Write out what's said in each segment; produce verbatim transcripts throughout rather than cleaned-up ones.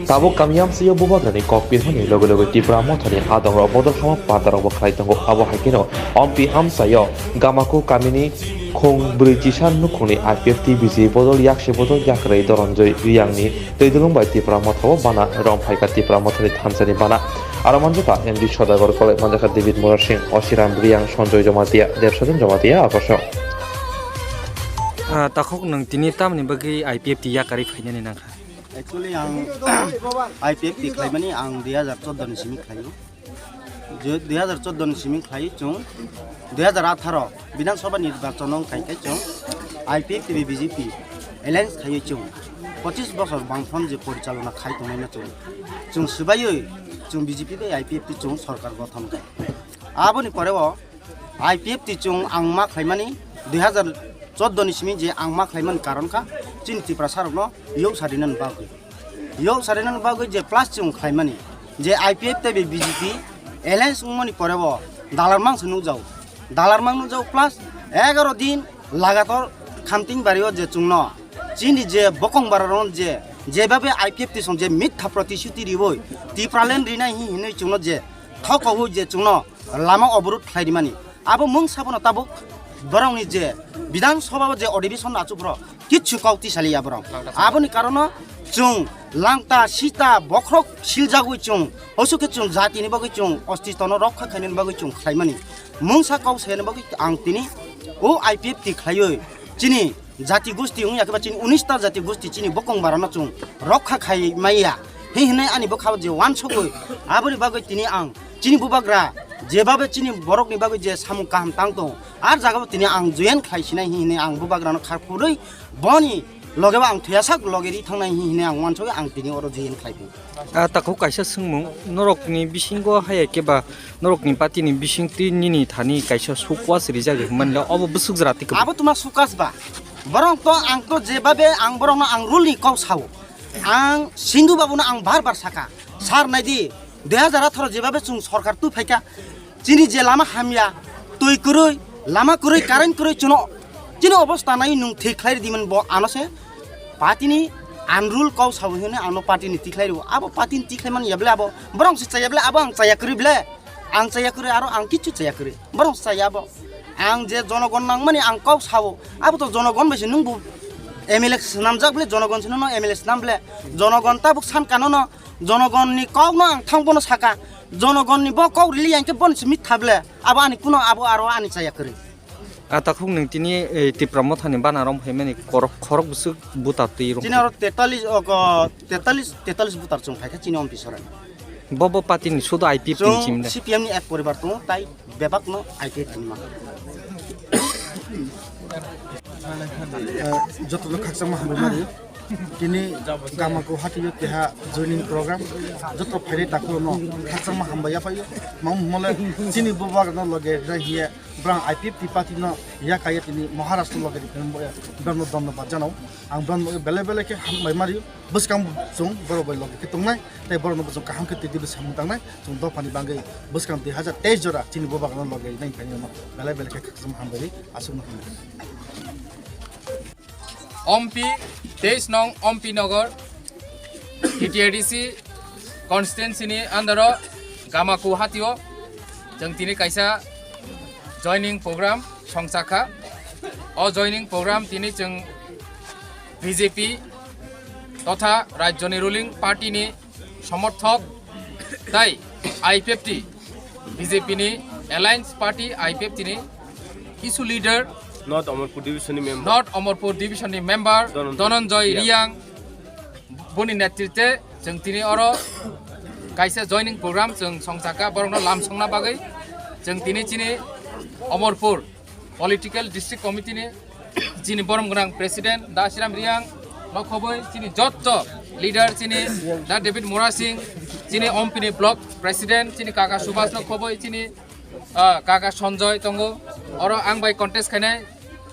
Tabuk kami amchaio bubagrani kok pirmani loge loge Tipra Mothani adongrok bodol hama pandarokbo khlai tongo. Abo hai kheno Ompi amchaio Gamaku kamini khung brwi chisa nukhungni I P F T B J bodol yaksi bodol yakrwi Doronjoi Riyangni twi dulung bai Tipra Mothao bana rom phaikha Tipra Mothani thansani bana. Aro manjakha M D Sodagar Kolai, manjakha David Murasing, Osiram Riyang, Sonjoy Jamatia, Debsodon Jamatia, Akosong. Ah, takhuk nwng tini tamni bagwi I P F T yakarwi phainani nangkha? Actually, ang I P F T khlaimani ang dui hazar chordo ni simi khlaio. Je dui hazar chordo ni simi khlai chwng dui hazar atharo Bidhan Sabha nirbachon wng khai khai chwng I P F T bai B J P alliance khaiwi chwng pochis bosor Bamfront je porichalona khai tongnaima chwng, chwng swbaiwi chwng B J P bai I P F T chwng sorkar gothon khai. Aboni poreo I P F T chwng ang ma khlaimani dui hazar chordo ni simi je ang ma khlaimani karon kha chini Tiprasa rokno yok sarinani bagwi. Yok sarinani bagwi je plus chwng khlaimani je I P F T bai B J P alliance wngmani poreo dalar mang se nukjao. Dalar mang nukjao plus egaro din lagator khamting bario je chwngno chini je bokong bararokno je jebabe I P F T song je mitha protishuti riwi Tipraland rinai hi hinwi chwngno je thokowi je chwngno lama oborot khlai rimani. Abo mung sabono tabuk borokni je Bidhan Sabha o je odibison achuk borok kichu kok tisali ya borok. Aboni karono chwng langta sita bokhorok siljagwi chwng hosukhe chwng jatini bagwi chwng ostitono rokha khainani bagwi chwng khlaimani. Mungsa kok sayani bagwi ang tini o I P F T khlaiwi chini jati gosti wngya khe ba chini unis ta jati gosti chini bokong barano chwng rokha khai maya hi hinwi ani bwkhao je wansugwi aboni bagwi tini ang chini bubagra jebabe chini borokni bagwi je samung kaham tang tongo, ar jagao tini ang join khlai sinai hi hinwi ang bubagrano khar phurwi boni logebo ang thuyasak loge ri thangnai hi hinwi ang wansugwi ang tini oro join khlai tongo. Ah, takhuk kaisa swngmung, norokni bisingo haya khe ba norokni party ni bisingtwi nini thani kaisa sukwach rijak hinmani le obo bwswk jora twi kwbang? Abo tuma sukwach ba? Borok to ang to jebabe ang borokno ang rule ni kok sao. Ang Sindhu babuno ang bar bar saka, "Sir, naidi, dui hajar atharo jebabe chwng sorkar twi phaikha, chini je lama hamya, twi kwrwi, lama kwrwi, current kwrwi, chwngno chini obostha nai nwng thik khlai rwdi man bo ano se party ni unrule kok sao hinwi ano party ni tikhlai rwo." Abo party ni tikhlai man ya ble abo borok se chaya ble abo ang chaya kwrwi ble. Ang chaya kwrwi, aro ang kichu chaya kwrwi. Borok chaya bo. Ang je jonogon nangmani ang kok sao. Abo to jonogon bai se nwng bo M L A swnamjak ble, jonogon se nono M L A swnam ble. Jonogon tabuk san kano no, jonogon ni kok no ang thang bono saka. Jonogon ni bo kok rili yang khe bono se mitha ble. Abo ani kuno abo aro ani chaya kwrwi. Ah, takhuk nwng tini, eh, Tipra Mothani bana rom phaimani korok, khorok bwswk buta twi rw. Chini oro tetalis, o, ko, tetalis, tetalis butar chwng phaikha chini Ompi Soren. Bo, bo party ni sudo I P F T ni chwng chimde. C P M ni ek poribar tongo, tai bebak no I P F T ni ma. Eh, joto no khakchangma hambai mari. Tini Gamaku hatio keha joining program. Joto phainai takhuk no khakchangma hambai yaphaio. Mam mole chini bubagra no loge rwna hiya. Brang I P F T party no yakaya tini Maharashtra loge ri phim boya. Brang no dhonnobad janao. Ang brang no bele bele khe hambai mari. Bwskang chwng borok bai loge khe tongnai. Tai borok no bwswng kaham khe twi twi samung tangnai. Chwng dophani bagwi bwskang dui hajar teis jora chini bubagra no loge ri nai phai no bele bele khe khakchangma hambai ri. Aswk no hambai. Ompi, teis nong Ompi Nagar, T T A D C constituency ni under o Gamaku hatio chwng tini kaisa joining program songchakha. O joining program tini chwng B J P totha rajyoni ruling party ni somorthok tai I P F T, B J P ni alliance party I P F T ni kisu leader, North Amarpur division ni member. North Amarpur division ni member Dhananjay Dhananjay Riyang. Riyang, boni netritwe chwng tini oro kaisa joining program chwng songchakha, borokno lam songna bagwi chwng tini chini Amarpur political district committee ni chini borom gwnang president Da Shiram Riyang no khoboi, chini jotto leader chini Da David Murasing, chini Ompini block president chini kaka Subhas no khoboi, chini, ah, kaka Sanjoy tongo, oro ang bai contest khainai,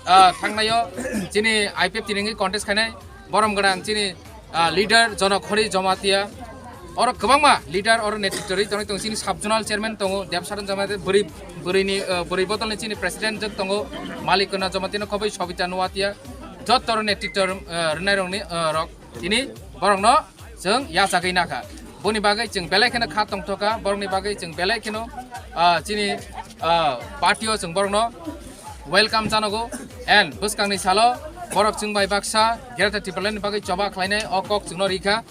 ah, thangnaio chini I P F T ni wngwi contest khainai borom gwnang chini, ah, leader Jonokhori Jamatia, oro kwbangma leader oro netritw rwi tonwi tongo. Chini sub zonal chairman tongo Debsaran Jamatia, bwrwi, bwrwini, ah, bwrwi bodolni chini president jwk tongo Malikona Jamatia no khoboi Sobita Nuatia, jotto oro netritw, ah, rwnairokni, ah, rok tini borokno chwng yachagwi nakha. Boni bagwi chwng belai kheno kha tongthokha, borokni bagwi chwng belai kheno, ah, chini, ah, party-o chwng borokno welcome janogo. And bwskangni salo borok chwng bai baksa Greater Tipraland ni bagwi choba khlainai o kok chwngno rikha.